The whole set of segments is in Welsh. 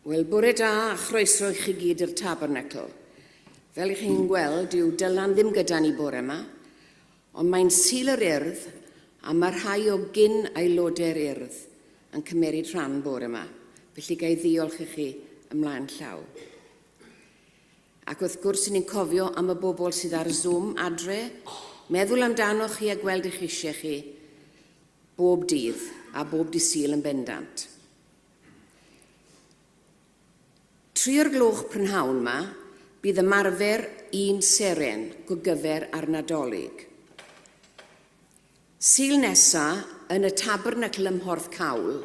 Wel, bore da a chroeso i chi gyd i'r Tabernacl. Fel i chi'n gweld, dyw Dylan ddim gyda ni bore yma, ond mae'n Sul yr Urdd a mae rhai o gyn aelodau'r Urdd yn cymeryd rhan bore yma, felly ga i ddiolch i chi ymlaen llaw. Ac wrth gwrs, ni'n cofio am y bobl sydd ar Zoom adre, meddwl amdanoch chi a gweld eich eisiau chi bob dydd a bob dydd Sul yn bendant. 3 o'r gloch prynhawn 'ma, bydd ymarfer un seren gogyfer ar Nadolig. Sul nesa, yn y Tabernacl ym Mhorthcawl,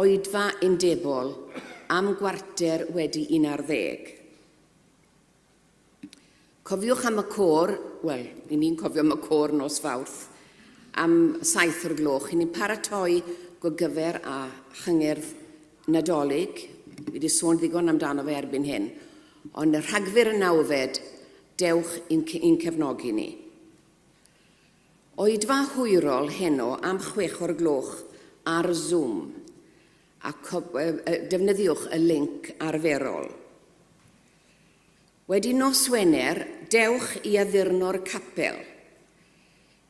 oedfa undebol am 11:15. Cofiwch am y côr, wel, i ni'n cofio am y côr nos Fawrth, am 7 o'r gloch. I ni'n paratoi gogyfer a chyngerdd Nadolig. Fi wedi sôn ddigon amdano fe erbyn hyn. Ond y Rhagfyr y 9fed, dewch i'n cefnogi ni. Oedfa hwyrol heno am 6 o'r gloch ar Zoom a defnyddiwch y link arferol. Wedi nos Wener, dewch i addurno'r capel.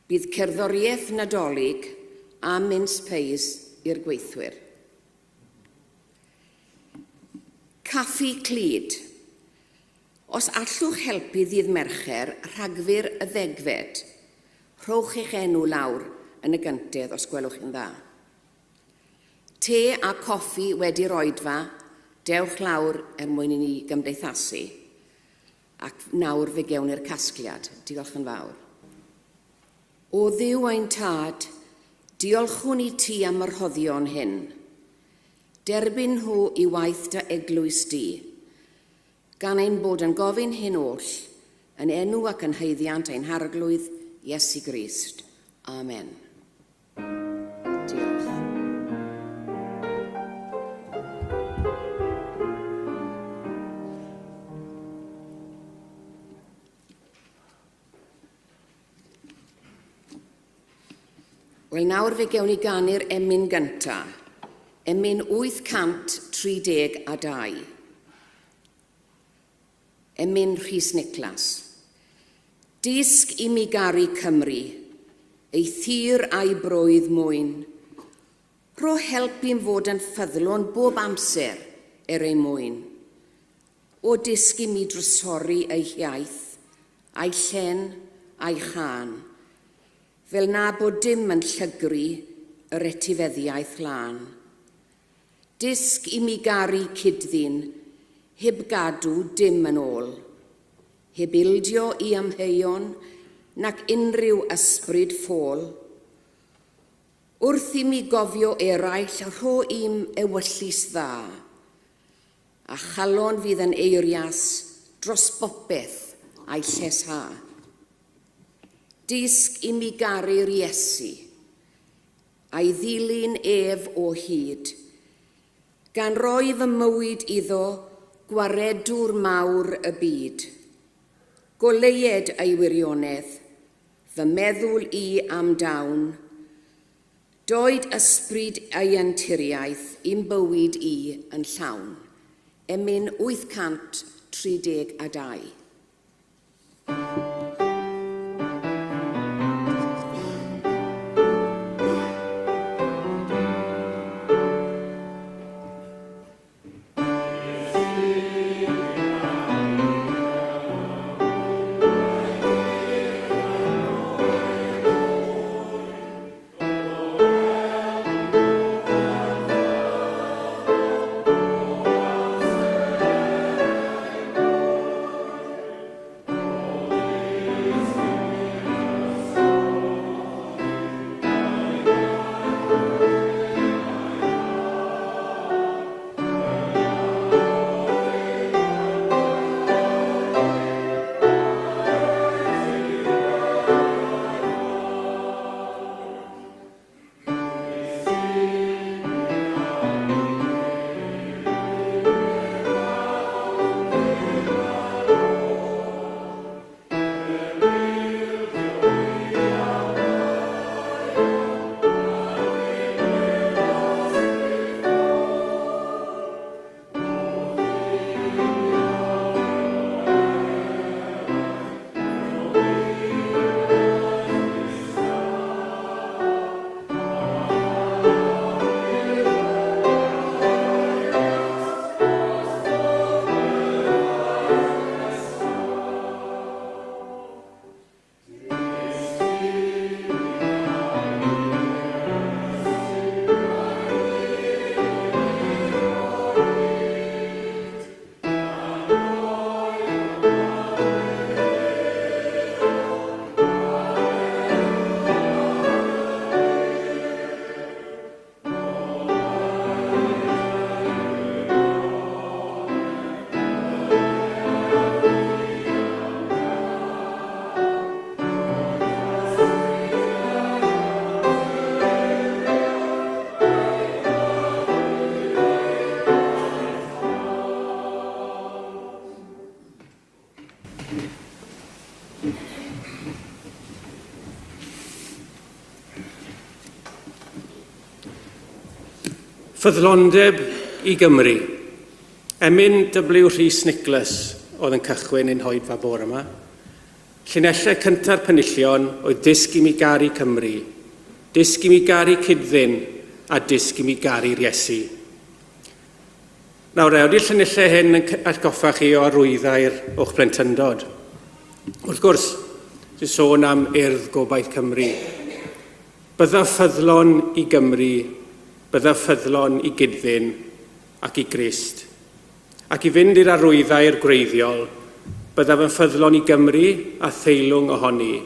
Bydd cerddoriaeth Nadolig a mince pies i'r gweithwyr. Caffi Clyd. Os allwch helpu ddydd Mercher, Rhagfyr y 10fed, rhowch eich enw lawr yn y gyntedd os gwelwch yn dda. Te a coffi wedi'r oedfa, dewch lawr er mwyn i ni gymdeithasu. Ac nawr fe gewn ni'r casgliad. Diolch yn fawr. O Dduw ein Tad, diolchwn i ti am y rhoddion hyn. Derbyn nhw i waith dy eglwys di, gan ein bod yn gofyn hyn oll, yn enw ac yn haeddiant ein Harglwydd Iesu Grist. Amen. Diolch. Wel, nawr fe gewn ni ganu'r emyn gynta. Emyn 832. Emyn Rhys Niclas. Dysg i mi garu Cymru, ei thir a'i broydd mwyn. Rho help i'm fod yn ffyddlon bob amser er ei mwyn. O dysg i mi drysori ei hiaith, a'i llen, a'i chân, fel na bod dim yn llygru yr etifeddiaeth lân. Dysg i mi garu cyd-ddyn, heb gadw dim yn ôl, heb ildio i amheuon nac unrhyw ysbryd ffôl. Wrth i mi gofio eraill, rho i'm ewyllys dda, a chalon fydd yn eirias dros bopeth a'i llesha. Dysg i mi garu'r Iesu, a'i ddilyn ef o hyd, gan roi fy mywyd iddo, gwaredwr mawr y byd. Goleued ei wirionedd, fy meddwl i am dawn, doed ysbryd ei anturiaeth i'm bywyd i yn llawn. Emyn 832. Ffyddlondeb i Gymru. Emyn W Rhys Nicholas oedd yn cychwyn ein hoedfa bore yma. Llinellau cynta'r penillion oedd Dysg i mi garu Cymru, Dysg i mi garu Cyd-ddyn a Dysg i mi garu'r Iesu. Nawr, ydy'r llinellau hyn yn atgoffa chi o arwyddair o'ch plentyndod? Wrth gwrs, dwi'n sôn am Urdd Gobaith Cymru. Byddaf ffyddlon i Gymru, byddaf ffyddlon i Gydddyn ac i Grist. Ac i fynd i'r arwyddair gwreiddiol, byddaf yn ffyddlon i Gymru a theilwng ohoni.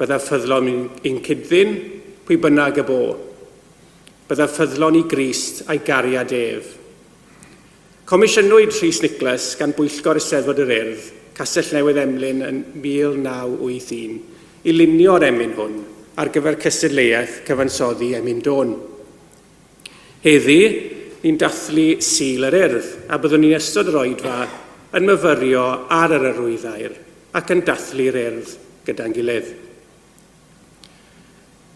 Byddaf ffyddlon i'n Cydddyn, pwy bynnag y bo. Byddaf ffyddlon i Grist a'i gariad ef. Comisiynwyd Rhys Nicholas gan Bwyllgor Eisteddfod yr Urdd, Castell Newydd Emlyn yn 1981 i lunio'r emyn hwn ar gyfer cystadleuaeth cyfansoddi emyn dôn. Heddi, ni'n dathlu Sul yr Urdd a byddwn ni'n ystod yr oedfa yn myfyrio ar yr arwyddair ac yn dathlu'r Urdd gyda'n gilydd.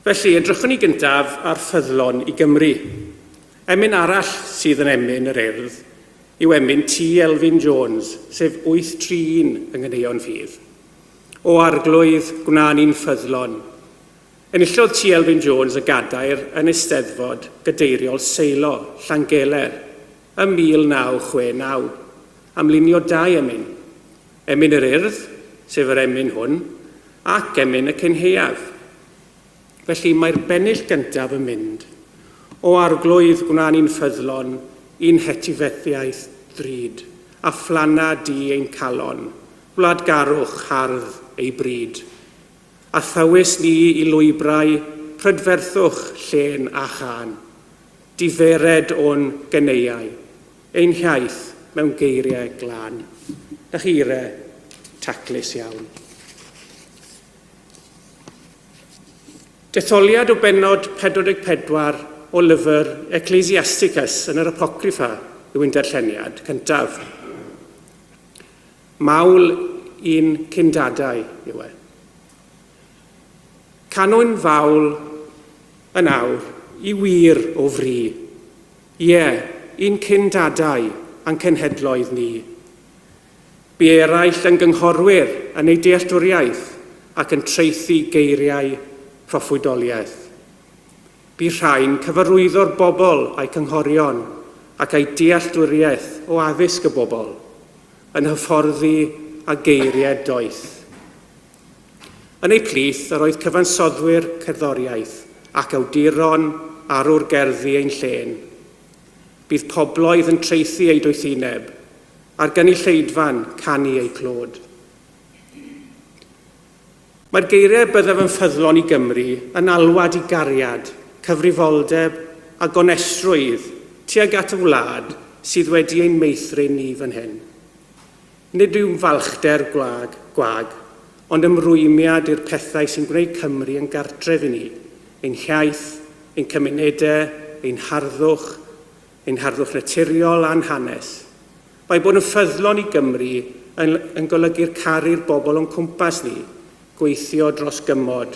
Felly, edrychwn ni gyntaf ar ffyddlon i Gymru. Emyn arall sydd yn emyn yr Urdd yw emyn T Elfyn Jones, sef 831 yng Nghaneuon Ffydd. O Arglwydd, gwna ni'n ffyddlon. Enillodd T Elfyn Jones y gadair yn Eisteddfod Gadeiriol Seilo, Llangeler, ym 1969, am lunio dau emyn. Emyn yr Urdd, sef yr emyn hwn, ac emyn y cynhaeaf. Felly mae'r bennill gyntaf yn mynd, O Arglwydd, gwna ni'n ffyddlon i'n hetifeddiaeth ddrud, a phlanna di ein calon, wladgarwch hardd ei bryd. A thywys ni i lwybrau prydferthwch llên a chân, difered o'n geneuau, ein hiaith mewn geiriau glân. Na chi ire taclus iawn. Detholiad o bennod 44 o lyfr Ecclesiasticus yn yr Apocrypha yw ein darlleniad cyntaf. Mawl i'n cyndadau yw e. Canwn fawl yn awr i wir o fri, ie, i'n cyndadau a'n cenhedloedd ni. Bu eraill yn gynghorwyr yn eu dealltwriaeth ac yn traethu geiriau proffwydoliaeth. Bu rhai'n cyfarwyddo'r bobl a'u cynghorion ac a'u dealltwriaeth o addysg y bobl, yn hyfforddi â geiriau doeth. Yn eu plith yr oedd cyfansoddwyr cerddoriaeth ac awduron arwr gerddi ein llên. Bydd pobloedd yn traethu eu doethineb, a'r gynulleidfa'n canu eu clod. Mae'r geiriau 'Byddaf yn ffyddlon i Gymru' yn alwad i gariad, cyfrifoldeb a gonestrwydd tuag at y wlad sydd wedi ein meithrin ni fan hyn. Nid yw'n falchder gwag, gwag, ond ymrwymiad i'r pethau sy'n gwneud Cymru yn gartref i ni, ein hiaith, ein cymunedau, ein harddwch, ein harddwch naturiol a'n hanes. Mae bod yn ffyddlon i Gymru yn, yn golygu'r caru'r bobl o'n cwmpas ni, gweithio dros gymod,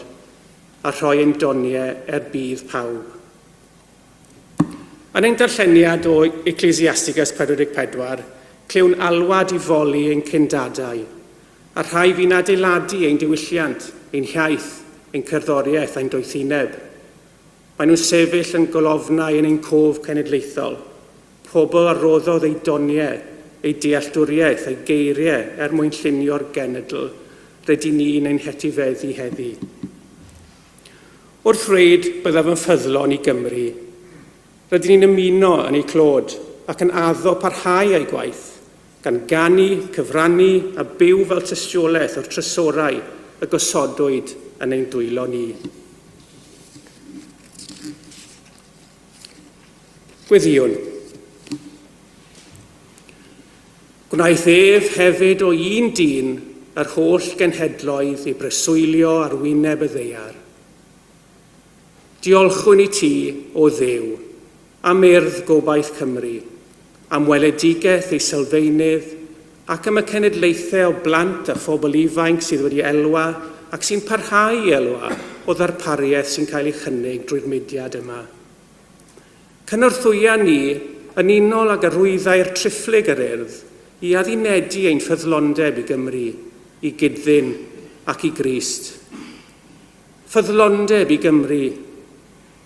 a rhoi ein doniau er budd pawb. Yn ein darlleniad o Ecclesiasticus 44, clywn alwad i foli ein cyndadau, a rhai fu'n adeiladu ein diwylliant, ein hiaith, ein cerddoriaeth a'n doethineb. Maen nhw'n sefyll yn golofnau yn ein cof cenedlaethol, pobl a roddodd eu doniau, eu dealltwriaeth a'u geiriau er mwyn llunio'r genedl rydyn ni'n ein hetifeddu heddi. Wrth ddweud byddaf yn ffyddlon i Gymru, rydyn ni'n ymuno yn eu clod ac yn addo parhau â'i gwaith, gan ganu, cyfrannu a byw fel tystiolaeth o'r trysorau y gosodwyd yn ein dwylo ni. Gweddïwn. Gwnaeth ef hefyd o un dyn yr holl genhedloedd i breswylio ar wyneb y ddaear. Diolchwn i ti, O Dduw, am Urdd Gobaith Cymru, am weledigaeth ei sylfaenydd, ac am y cenedlaethau o blant a phobl ifainc sydd wedi elwa ac sy'n parhau i elwa o ddarpariaeth sy'n cael ei chynnig drwy'r mudiad yma. Cynorthwya ni, yn unol ag arwyddau'r triphlyg yr Urdd, i addunedu ein ffyddlondeb i Gymru, i gyd-ddyn ac i Grist. Ffyddlondeb i Gymru,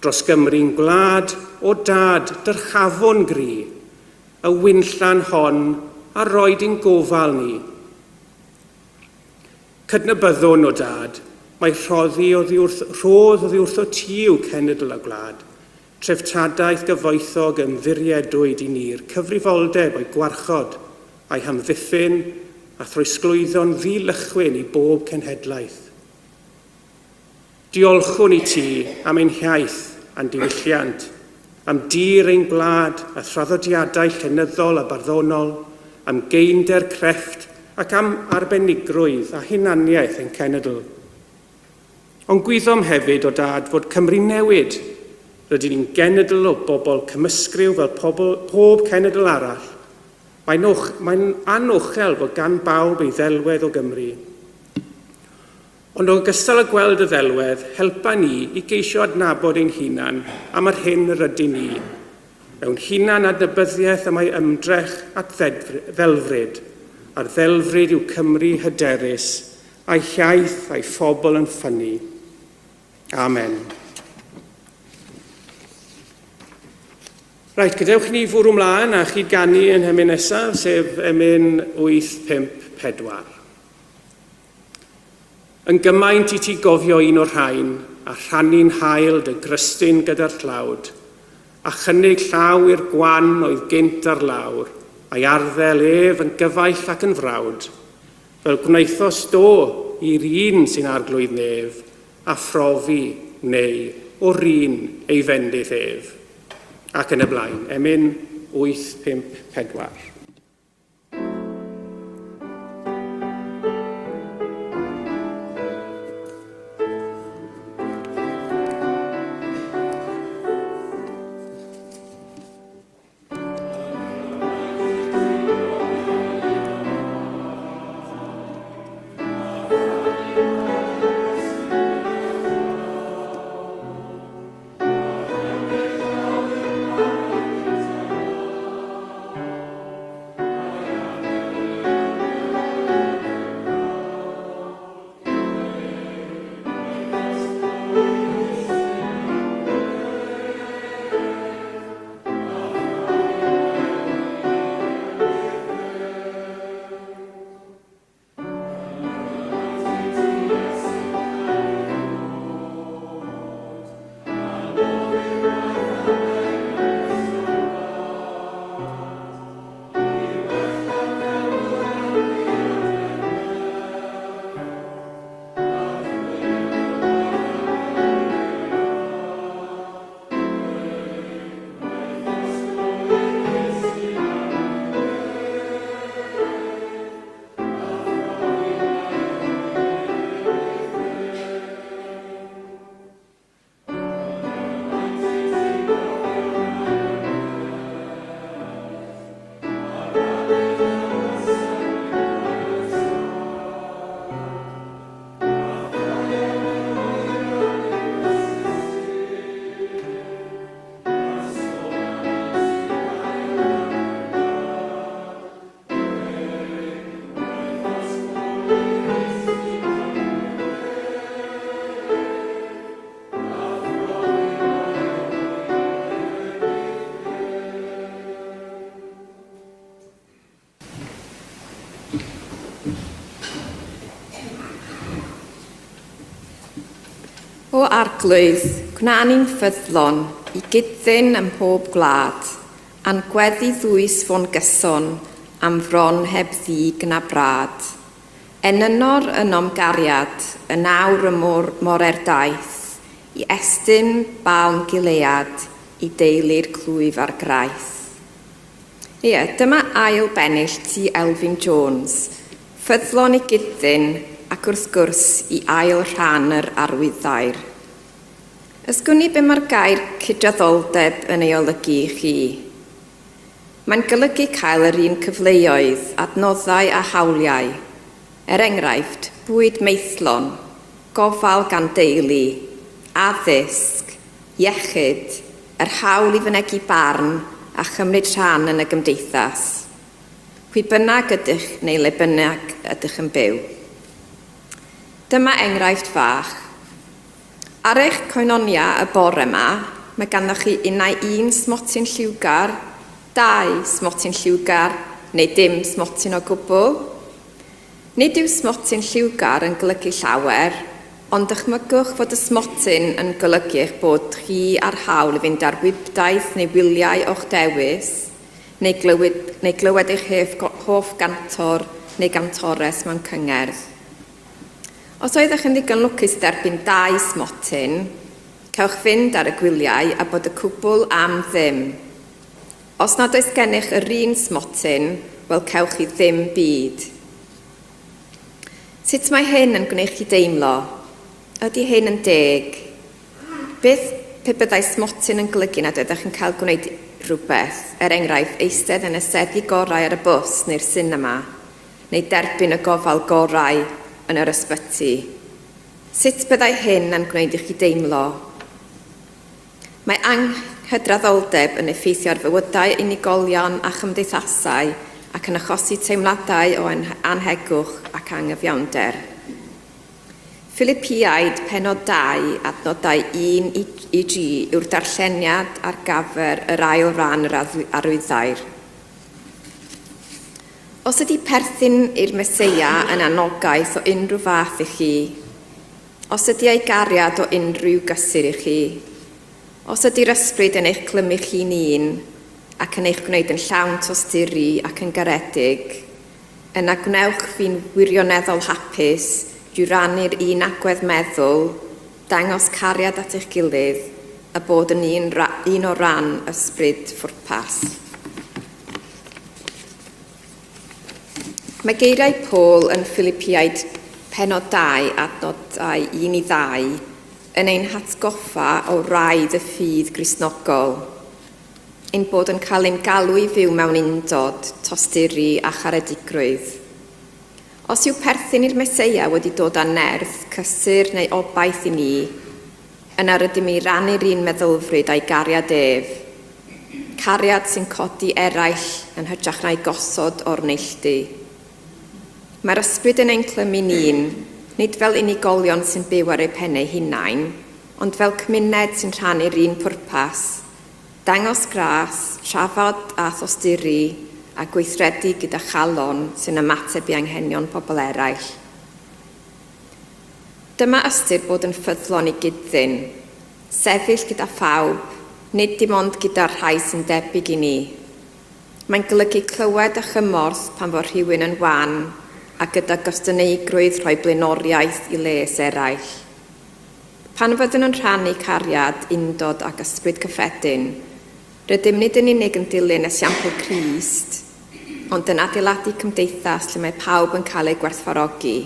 dros Gymru'n gwlad, o Dad, dyrchafwn gri, y winllan hon a roed i'n gofal ni. Cydnabyddwn, o Dad, mai rhoddi oddi wrth, rhodd oddi wrtho ti yw cenedl a gwlad, treftadaeth gyfoethog ymddiriedwyd i ni'r cyfrifoldeb o'i gwarchod a'i hamddiffyn a throsglwyddo'n ddi-lychwyn i bob cenhedlaeth. Diolchwn i ti am ein hiaith a'n diwylliant, am dir ein gwlad a thraddodiadau llenyddol a barddonol, am geinder crefft ac am arbenigrwydd a hunaniaeth ein cenedl. Ond gwyddom hefyd, o Dad, fod Cymru'n newid. Rydyn ni'n genedl o bobl cymysgryw fel pobl, pob cenedl arall. Mae'n, mae'n anochel fod gan bawb ei ddelwedd o Gymru. Ond yn ogystal â gweld y ddelwedd, helpa ni i geisio adnabod ein hunan am yr hyn yr ydyn ni. Mewn hunan adnabyddiaeth y mae ymdrech at ddelfryd, a'r ddelfryd yw Cymru hyderus, a'i hiaith a'i phobl yn ffynnu. Amen. Reit, gadewch ni fwrw mlaen a chi ganu yn hemyn nesaf, sef emyn 854. Yn gymaint i ti gofio un o'r rhain, a rhannu'n hael dy grystyn gyda'r tlawd, a chynnig llaw i'r gwan oedd gynt ar lawr, a'i arddel ef yn gyfaill ac yn frawd, fel gwnaethost do i'r un sy'n arglwydd nef, a phrofi, neu, o'r un ei fendith ef. Ac yn y blaen. Emyn 854. O Arglwydd, gwna ni'n ffyddlon i gyddyn ym mhob gwlad, a'n gweddi ddwys fo'n gyson am fron heb ddig na brad. Enynor ynom gariad yn awr y môr more'r daith, i estyn balm Gilead i deulu'r clwyf a'r graith. Ie, dyma ail bennill T Elfyn Jones, ffyddlon i gyddyn ac wrth gwrs i ail rhan yr arwyddair. Ysgwn i be mae'r gair cydraddoldeb yn ei olygu i chi? Mae'n golygu cael yr un cyfleoedd, adnoddau a hawliau. Er enghraifft, bwyd maethlon, gofal gan deulu, addysg, iechyd, yr hawl i fynegi barn a chymryd rhan yn y gymdeithas. Pwy bynnag ydych neu le bynnag ydych yn byw. Dyma enghraifft fach. Ar eich koinonia y bore yma, mae ganddoch chi unai un smotyn lliwgar, dau smotyn lliwgar neu dim smotyn o gwbl. Nid yw smotyn lliwgar yn golygu llawer, ond dychmygwch fod y smotyn yn golygu eich bod chi â'r hawl i fynd ar wibdaith neu wyliau o'ch dewis, neu glywed, neu glywed eich hoff gantor neu gantores mewn cyngerdd. Os oeddech yn ddigon lwcus i dderbyn dau smotyn, cewch fynd ar y gwyliau a bod y cwbl am ddim. Os nad oes gennych yr un smotyn, wel cewch chi ddim byd. Sut mae hyn yn gwneud chi deimlo? Ydy hyn yn deg? Beth pe byddai smotyn yn golygu nad oeddech yn cael gwneud rhywbeth, er enghraifft eistedd yn y seddi gorau ar y bws neu'r sinema, neu derbyn y gofal gorau yn yr ysbyty? Sut byddai hyn yn gwneud i chi deimlo? Mae anghydraddoldeb yn effeithio ar fywydau unigolion a chymdeithasau ac yn achosi teimladau o annhegwch ac anghyfiawnder. Philipiaid pennod 2, adnodau 1 i 3 yw'r darlleniad ar gyfer yr ail ran yr arwyddair. Os ydy perthyn i'r Meseia yn anogaeth o unrhyw fath i chi, Os ydy ei gariad o unrhyw gysur i chi, os ydy'r ysbryd yn eich clymu chi'n un ac yn eich gwneud yn llawn tosturi ac yn garedig, yna gwnewch fi'n wirioneddol hapus drwy rannu'r un agwedd meddwl, dangos cariad at eich gilydd, a bod yn un, un o ran ysbryd phwrpas. Mae geiriau Paul yn Philipiaid pennod 2 adnodau 1 i 2 yn ein hatgoffa o wraidd y ffydd Gristnogol, ein bod yn cael ein galw i fyw mewn undod, tosturi a charedigrwydd. Os yw perthyn i'r Meseia wedi dod â nerth, cysur neu obaith i ni, yna rydym i rannu'r un meddylfryd a'i gariad ef, cariad sy'n codi eraill yn hytrach na'i gosod o'r neilltu. Mae'r ysbryd yn ein clymu'n un, nid fel unigolion sy'n byw ar eu pen eu hunain, ond fel cymuned sy'n rhannu'r un pwrpas, dangos gras, trafod a thosturi, a gweithredu gyda chalon sy'n ymateb i anghenion pobl eraill. Dyma ystyr bod yn ffyddlon i gyd-ddyn. Sefyll gyda phawb, nid dim ond gyda'r rhai sy'n debyg i ni. Mae'n golygu clywed a chymorth pan fo rhywun yn wan a gyda gostyngeigrwydd rhoi blaenoriaeth i les eraill. Pan fyddwn yn rhannu cariad, undod ac ysbryd cyffredin, rydym nid yn unig yn dilyn esiampl Crist, ond yn adeiladu cymdeithas lle mae pawb yn cael eu gwerthfawrogi.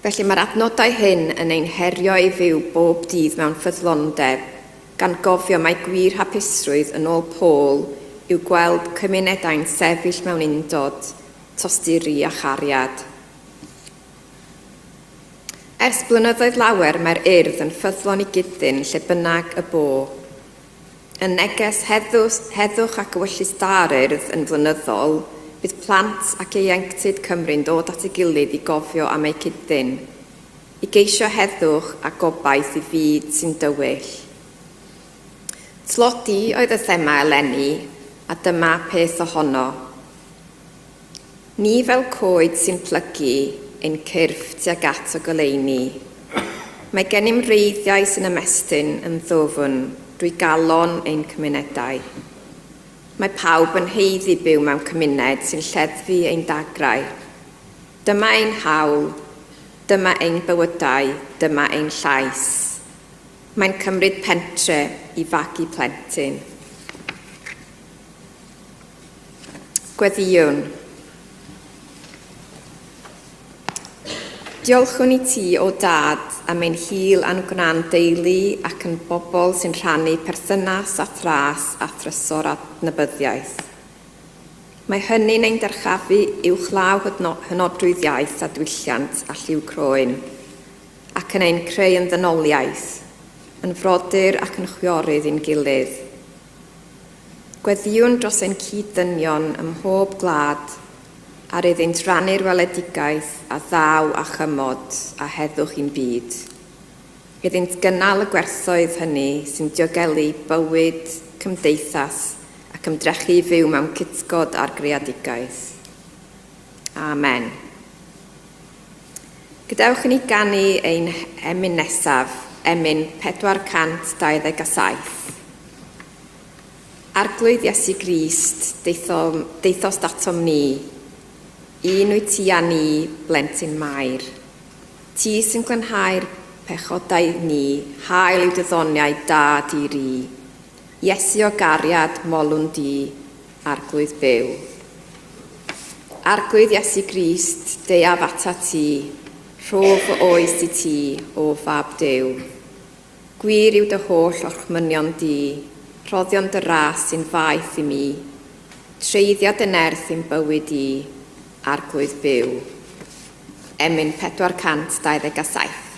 Felly mae'r adnodau hyn yn ein herio i fyw bob dydd mewn ffyddlondeb, gan gofio mai gwir hapusrwydd yn ôl Paul yw gweld cymunedau'n sefyll mewn undod, tosturi a chariad. Ers blynyddoedd lawer mae'r Urdd yn ffyddlon i gyd-ddyn lle bynnag y bo. Y neges heddwch, heddwch ac ewyllys da'r Urdd yn flynyddol, bydd plant ac ieuenctid Cymru'n dod at ei gilydd i gofio am eu cyd-ddyn, i geisio heddwch a gobaith i fyd sy'n dywyll. Tlodi oedd y thema eleni, a dyma peth ohono. Ni fel coed sy'n plygu ein cyrff tuag at y goleuni. Mae gennym wreiddiau sy'n ymestyn yn ddwfn drwy galon ein cymunedau. Mae pawb yn haeddu byw mewn cymuned sy'n lleddfu ein dagrau. Dyma ein hawl, dyma ein bywydau, dyma ein llais. Mae'n cymryd pentre i fagu plentyn. Gweddïwn. Diolchwn i ti, o Dad, am ein hil a'n gwna'n deulu ac yn bobl sy'n rhannu perthynas a thras a thrysor adnabyddiaeth. Mae hynny'n ein dyrchafu uwchlaw hynodrwydd iaith a diwylliant a lliw croen, ac yn ein creu yn ddynoliaeth. yn frodyr ac yn chwiorydd i'n gilydd. Gweddïwn dros ein cyd-ddynion ym mhob gwlad ar iddynt rannu'r weledigaeth a ddaw â chymod a heddwch i'n byd. Iddynt gynnal y gwerthoedd hynny sy'n diogelu bywyd, cymdeithas ac ymdrechu i fyw mewn cytgord â'r greadigaeth. Amen. Gadewch i ni ganu ein emyn nesaf, emyn 427. Arglwydd Iesu Grist, deithom, deithost atom ni. Un wyt ti â ni, blentyn Mair. Ti sy'n glanhau'r pechodau ni, hael yw dy ddoniau da di ri. Iesu o gariad, molwn di, Arglwydd byw. Arglwydd Iesu Grist, deuaf atat ti, rho fy oes i ti, o Fab Duw. Gwir yw dy holl orchmynion di, rhoddion dy ras sy'n faeth i mi. Treiddia dy nerth i'm bywyd i, Arglwydd byw. Emyn 427.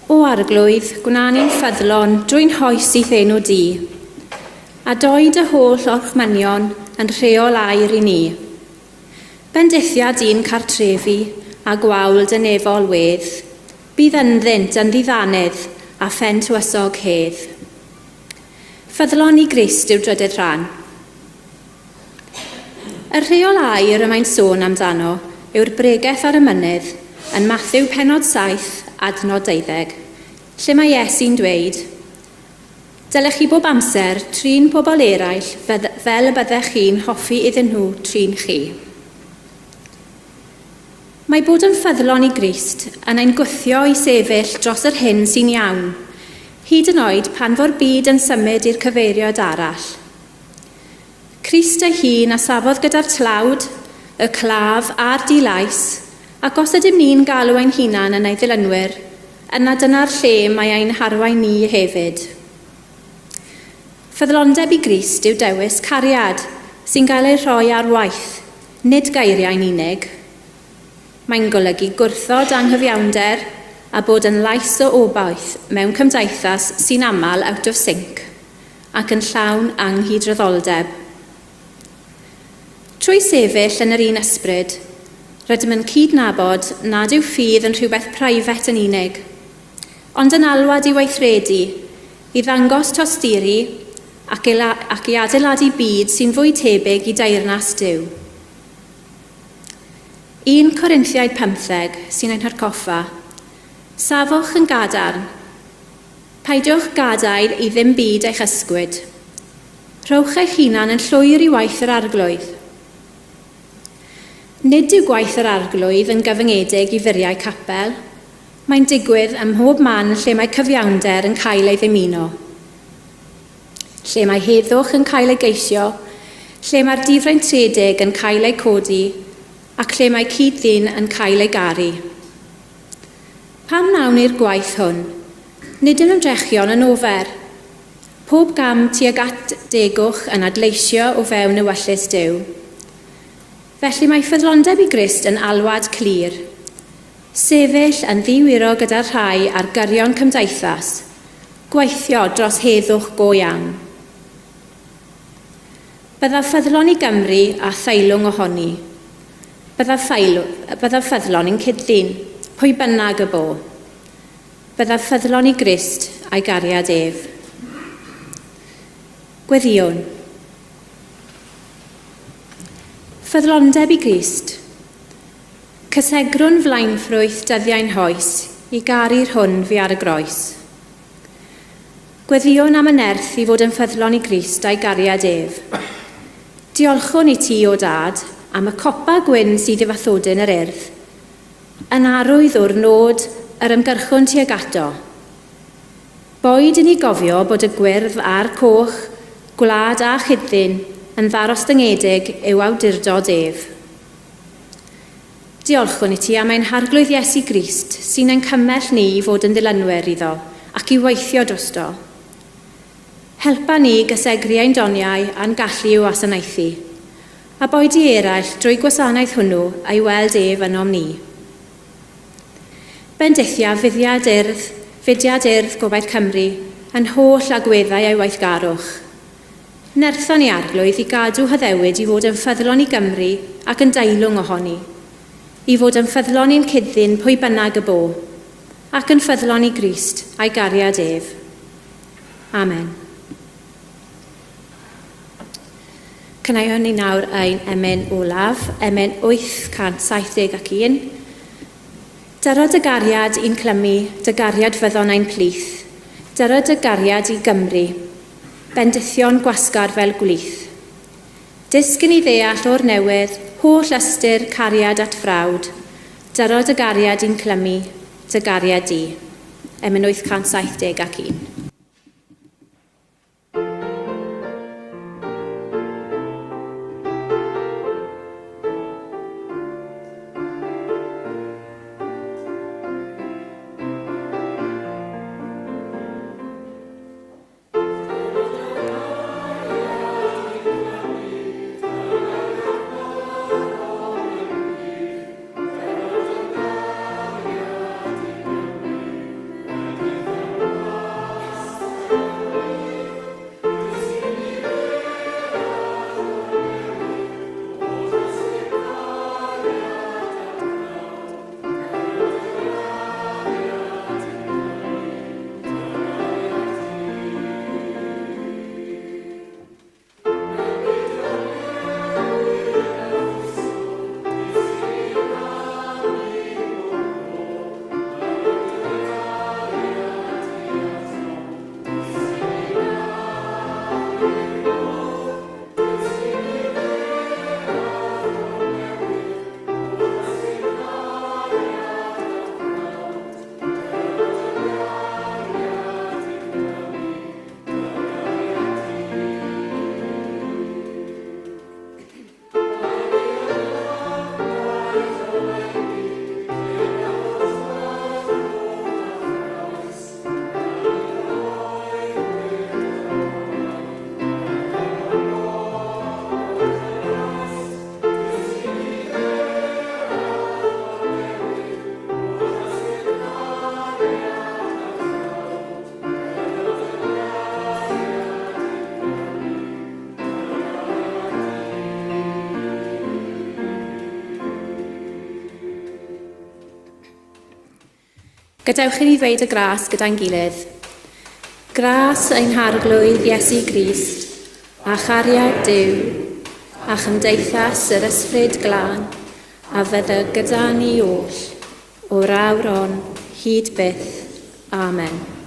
O Arglwydd, gwna ni'n ffyddlon drwy'n hoes i'th enw di, a doi dy holl orchmynion yn rheol air i ni. Bendithiad i'n cartrefi a gwawl dy nefol wedd, bydd ynddynt yn ddiddanedd a phen tywysog hedd. Ffyddlon i Grist yw'r drydedd rhan. Y rheol aur y mae'n sôn amdano yw'r bregeth ar y mynydd yn Mathew pennod 7, adnod 12, lle mae Iesu'n dweud, Dylech chi bob amser trin pobl eraill fel y byddech chi'n hoffi iddyn nhw trin chi. Mae bod yn ffyddlon i Grist yn ein gwthio i sefyll dros yr hyn sy'n iawn, hyd yn oed pan fo'r byd yn symud i'r cyfeiriad arall. Crist ei hun a safodd gyda'r tlawd, y claf a'r di-lais, ac os ydym ni'n galw ein hunan yn ei ddilynwyr, yna dyna'r lle mae ein harwain ni hefyd. Ffyddlondeb i Grist yw dewis cariad sy'n cael ei rhoi ar waith, nid geiriau'n unig. Mae'n golygu gwrthod anghyfiawnder a bod yn lais o obaith mewn cymdeithas sy'n aml out of sync. ac yn llawn anghydraddoldeb. Trwy sefyll yn yr un ysbryd, rydym yn cydnabod nad yw ffydd yn rhywbeth preifat yn unig, ond yn alwad i weithredu, i ddangos tosturi ac i adeiladu byd sy'n fwy tebyg i deyrnas Duw. 1 Corinthiaid 15 sy'n ein hatgoffa, Safwch yn gadarn, peidiwch gadael i ddim byd eich ysgwyd. Rhowch eich hunan yn llwyr i waith yr Arglwydd. Nid yw gwaith yr Arglwydd yn gyfyngedig i furiau capel. Mae'n digwydd ym mhob man lle mae cyfiawnder yn cael ei ddymuno, lle mae heddwch yn cael ei geisio, lle mae'r difreintiedig yn cael eu codi, ac lle mae cyd-ddyn yn cael ei garu. Pam wnawn ni'r gwaith hwn? Nid yw'n ymdrechion yn ofer. Pob gam tuag at degwch yn adleisio o fewn ewyllys Duw. Felly mae ffyddlondeb i Grist yn alwad clir. Sefyll yn ddi-wyro gyda'r rhai ar gyrion cymdeithas, gweithio dros heddwch go iawn. Byddaf ffyddlon i Gymru a theilwng ohoni. Byddaf, byddaf ffyddlon i'n cyd-ddyn, pwy bynnag y bo. Byddaf ffyddlon i Grist a'i gariad ef. Gweddïwn. Ffyddlondeb i Grist. Cysegrwn flaenffrwyth dyddiau'n hoes i garu'r hwn fu ar y groes. Gweddïwn am y nerth i fod yn ffyddlon i Grist a'i gariad ef. Diolchwn i ti, o Dad, am y copa gwyn sydd i fathodyn yr Urdd, yn arwydd o'r nod yr ymgyrchwn tuag ato. Boed i ni gofio bod y gwyrdd a'r coch, gwlad a chyd-ddyn, yn ddarostyngedig i'w awdurdod ef. Diolchwn i ti am ein Harglwydd Iesu Grist sy'n ein cymell ni i fod yn ddilynwyr iddo ac i weithio drosto. Helpa ni i gysegru ein doniau a'n gallu i'w wasanaethu, a boed i eraill drwy gwasanaeth hwnnw a'i weld ef ynom ni. Bendithia fudiad Urdd, Fudiad Urdd Gobaith Cymru, yn holl agweddau ei weithgarwch. Nerthon ni Arglwydd i gadw haddewid i fod yn ffyddlon i Gymru ac yn deilwng ohoni, i fod yn ffyddlon i'n cyd-ddyn pwy bynnag y bo, ac yn ffyddlon i Grist a'i gariad ef. Amen. Cyneuon ni nawr ein emyn olaf, emyn 871. Dyro dy gariad i'n clymu, dy gariad fyddon ein plith. Dyro dy gariad i Gymru, bendithion gwasgar fel gwlith. Dysg i ni ddeall o'r newydd holl ystyr cariad at frawd, dyro dy gariad i'n clymu, dy gariad di. Emyn 871. Gadewch i ni ddweud y gras gyda'n gilydd. Gras ein harglwydd Iesu Grist, a chariad Duw, a chymdeithas yr Ysbryd Glân, a fydda gyda ni oll, o'r awr on, hyd byth. Amen.